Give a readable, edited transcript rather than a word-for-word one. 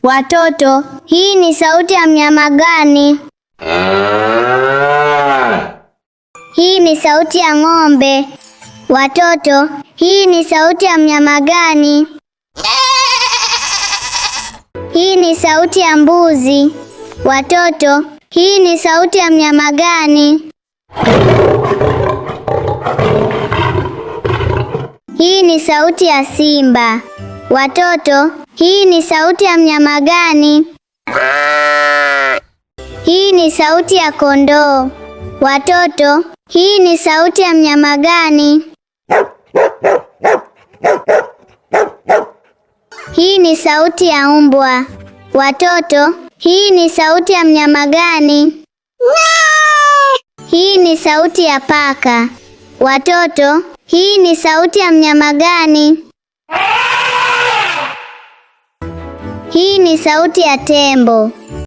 Watoto, hii ni sauti ya mnyama gani? Hii ni sauti ya ng'ombe. Watoto, hii ni sauti ya mnyama gani? Hii ni sauti ya mbuzi. Watoto, hii ni sauti ya mnyama gani? Hii ni sauti ya simba. Watoto, hii ni sauti ya mnyama gani? Hii ni sauti ya kondoo. Watoto, hii ni sauti ya mnyama gani? Hii ni sauti ya mbwa. Watoto, hii ni sauti ya mnyama gani? Hii ni sauti ya paka. Watoto, hii ni sauti ya mnyama gani? Hii ni sauti ya tembo.